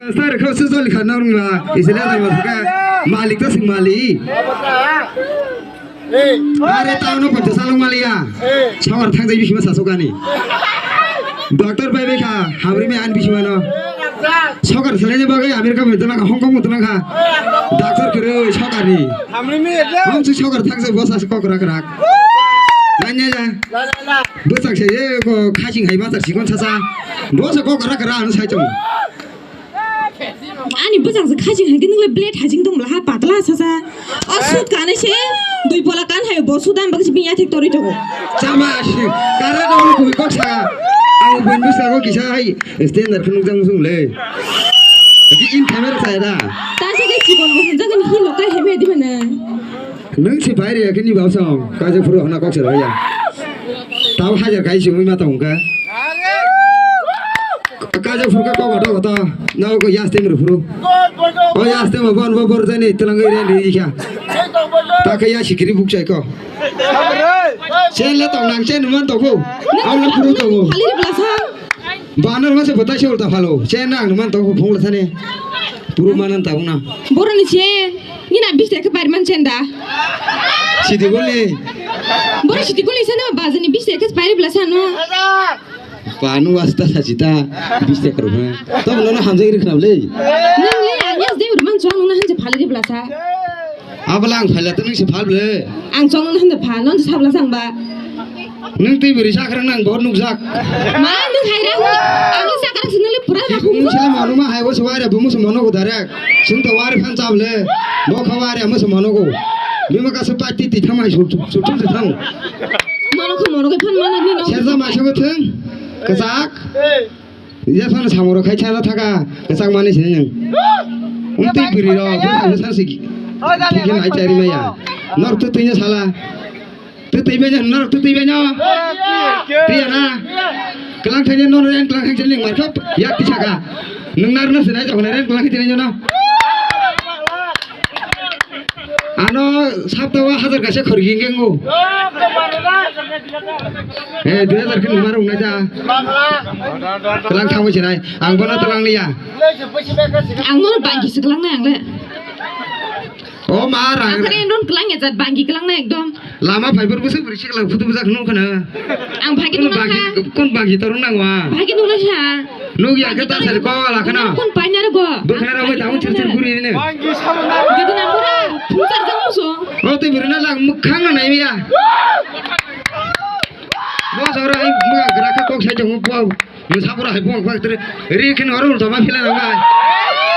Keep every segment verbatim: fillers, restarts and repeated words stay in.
Sir, kho se joli kha nang ma. Isile da ma ka. Malik ta sing mali. Are ta no poncha salong maliya. Sokar thang jai bisi ma sasokani. Doctor bai bai kha, hamri me an bisi mano. Sokar salai ne bagai America me tama kha, Hong Kong me tama kha. Doctor kere sokar ni. Hong se sokar thang jai bosa se kokra krak. Nanya ja. Bwswk se ye ko khasing hai ma tar sikon sasa. Bosa kokra krak an sai chong. Ani bwsang se khajing hai khe nwngle blade hajing tong bla ha patla sa sa. O sut kanai se dui pola kan hai bo sut am bagsi biya thik tori togo. Chama si kara dong ku kok sa. Ang bun bisa ko kisa hai standard khunu jang sung le. Ki in camera sa da. Ta se ke chikon bo hunjang ni hi lokai he me di mana. Nung si bai re kini ba song. Ka je phuru hana kok se ya. Tau hajar kai si ui ma tong ka. Kaja phuru ka kok kotor kotor. Nao ko yas tem ru phuru. O yas tem bon bo bor jani telang ri ri kha. Ta ka ya sikiri buk chai ko. Chen le tong nang chen man to ko. Au le phuru to ko. Khali ri blasa. Banar ma se batai se ulta phalo. Chen nang man to ko phung la sane. Phuru manan ta na. Boroni chen. Ni na bis te ka bar man chen da. Sidi goli. Boro sidi goli sana ba jani bis te ka bar blasa no. Panu wasta sajita bis te karo ha. Tamo nono hamjai ri khna le. Nang le ang yas de urman chong nang hanje phali ri blasa. Abala ang phala to nung se phal ble. Ang chong nang hanje phal non sabla sang ba. Nung twi beri sakra nang bo nukjak. Ma nung hai ra hu. Ang sakra sinali pura ra hu. Nung sila manu ma hai bo se wari bu musu mano ko direct. Sung to wari phan chable. Bo kha wari amu se mano ko. Bima ka se pati ti thamai su su su thang. Mano ko mano ko phan mana ni no. Serja ma se ko thang. Kasak. Ya sana samoro khai chana thaka. Kasak mani sini yang. Unti biri ro. Bo sa sa si. Tiga nai chari maya. Nor tu tunya sala. Twi twi benya, norok twi twi benya. Twi ya na. Kelang thani no ren kelang thani ning markha ya tisa ka. Nung nar no sinai jok ren kelang thani no. Ano sapta wa hajar kaisa khorgi ngengu. Eh, dui hajar khe nung mar ungna ja. Kelang thangwi sinai. Ang bono telang liya. Ang no bangki se kelang nai ang le. O ma rang. Ang kare non kelang ya jat bangki kelang nai ekdom. Lama phaibar bwswk bwrwi sikla phutu bwjak nung khna. Ang bhagi nung kha. Kun bhagi torung nang wa. Bhagi nung kha. Nuk ya khe ta sar ko la khna. Kun paina ro go. Bwkhna ro bai daun chir chir guri ne. Gidi na mura. Phung sar jang muso. O twi bwrwi na lang mukhang na nai ya. Bo jora ai muga gra kha kok sai jong bo. Musa pura hai buang bak tere. Ri khin oro ulta ma phila nang bai.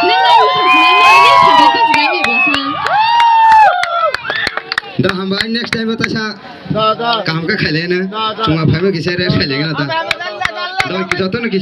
Nang nang nang nang nang nang nang nang. Da hambai next time ta sa. Da, da. Kaham khe khailai na. Da, da. Chuma phaibo kisa rest khailai na ta. Da, da, da, da, da. Da, joto no kisa.